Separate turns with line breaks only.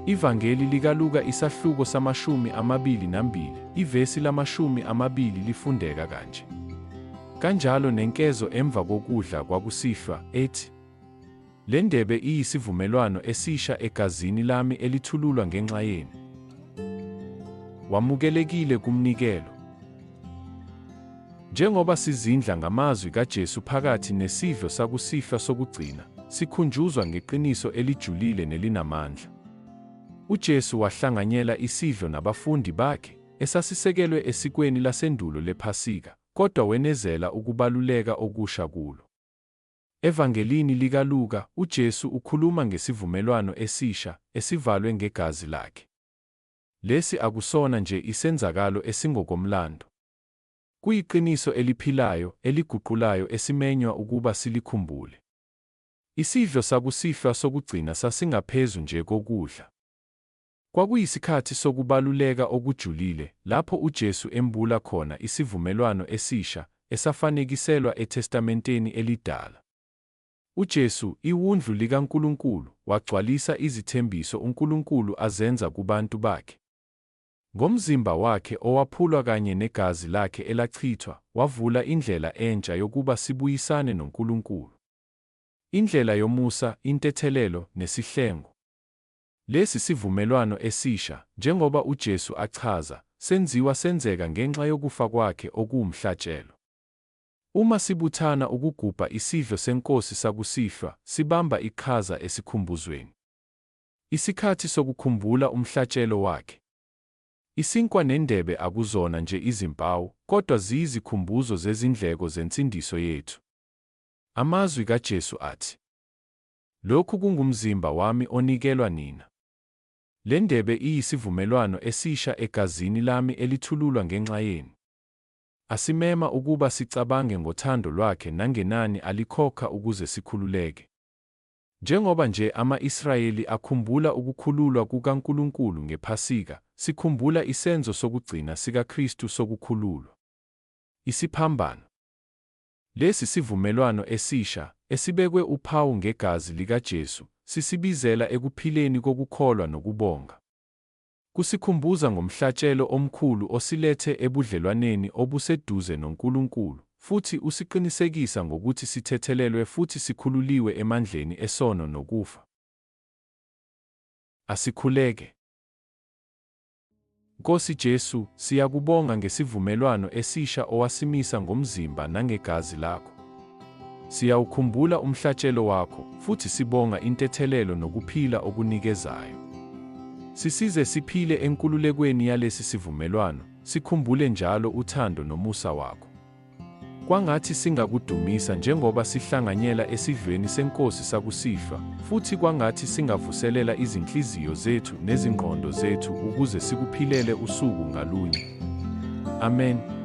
Ivangeli likaLuka isahluko sama-22, ivesi lama-20 lifundeka kanje. Kanjalo nenkezo emva kokudla kwakusihlwa, ethi, Le ndebe iyisivumelwano esisha egazini lami elithululwa ngenxa yenu. Wamukelekile kumnikelo. Njengoba sizindla ngamazwi kaJesu phakathi nesidlo sakusihlwa sokugcina, sikhunjuzwa ngeqiniso elijulile nelinamandla. UJesu wahlanganyela isidlo nabafundi bakhe, esasisekelwe esikweni lasendulo lePhasika, kodwa wenezela ukubaluleka okusha kulo. Evangelini likaLuka, uJesu ukhuluma ngesivumelwano esisha, esivalwe ngegazi lakhe. Lesi akusona nje isenzakalo esingokomlando. Kuyiqiniso eliphilayo, eliguqulayo esimenywa ukuba silikhumbule. Isidlo sakusihlwa sokugcina sasingaphezu nje kokudla. Kwakuyisikhathi sokubaluleka okujulile, lapho uJesu embula khona isivumelwano esisha, esafanekiselwa eTestamenteni Elidala. UJesu, iWundlu likaNkulunkulu, wagcwalisa izithembiso uNkulunkulu azenza kubantu bakhe. Ngomzimba wakhe owaphulwa kanye negazi lakhe elachithwa, wavula indlela entsha yokuba sibuyisane noNkulunkulu. Indlela yomusa, intethelelo, nesihlengo. Lesi sivumelwano esisha, njengoba uJesu achaza, senziwa senzeka ngenxa yokufa kwakhe okuwumhlatshelo. Uma sibuthana ukugubha iSidlo SeNkosi Sakusihlwa, sibamba iqhaza esikhumbuzweni. Isikhathi sokukhumbula umhlatshelo wakhe. Isinkwa nendebe akuzona nje izimpawu, kodwa ziyizikhumbuzo zezindleko zensindiso yethu. Amazwi kaJesu athi, Lokhu kungumzimba wami onikelwa nina. Le ndebe iyisivumelwano esisha egazini lami elithululwa ngenxa yenu. Asimema ukuba sicabange ngothando lwakhe nangenani alikhokha ukuze sikhululeke. Njengoba nje ama-Israyeli akhumbula ukukhululwa kukaNkulunkulu ngePhasika, sikhumbula isenzo sokugcina sikaKristu sokukhululwa. Isiphambano. Lesi sivumelwano esisha, esibekwe uphawu ngegazi likaJesu, sisibizela ekuphileni kokukholwa nokubonga. Kusikhumbuza ngomhlatshelo omkhulu osilethe ebudlelwaneni obuseduze noNkulunkulu futhi usiqinisekisa ngokuthi sithethelelwe futhi sikhululiwe emandleni esono nokufa. Asikhuleke. Nkosi Jesu, siyakubonga ngesivumelwano esisha owasimisa ngomzimba nangegazi lakho. Siyawukhumbula umhlatshelo wakho, futhi sibonga intethelelo nokuphila okunikezayo. Sisize siphile enkululekweni yalesi sivumelwano, sikhumbule njalo uthando nomusa wakho. Kwangathi singakudumisa njengoba sihlanganyela esidlweni seNkosi sakusihlwa, futhi kwangathi singavuselela izinhliziyo zethu nezingqondo zethu ukuze sikuphilele usuku ngalunye. Amen.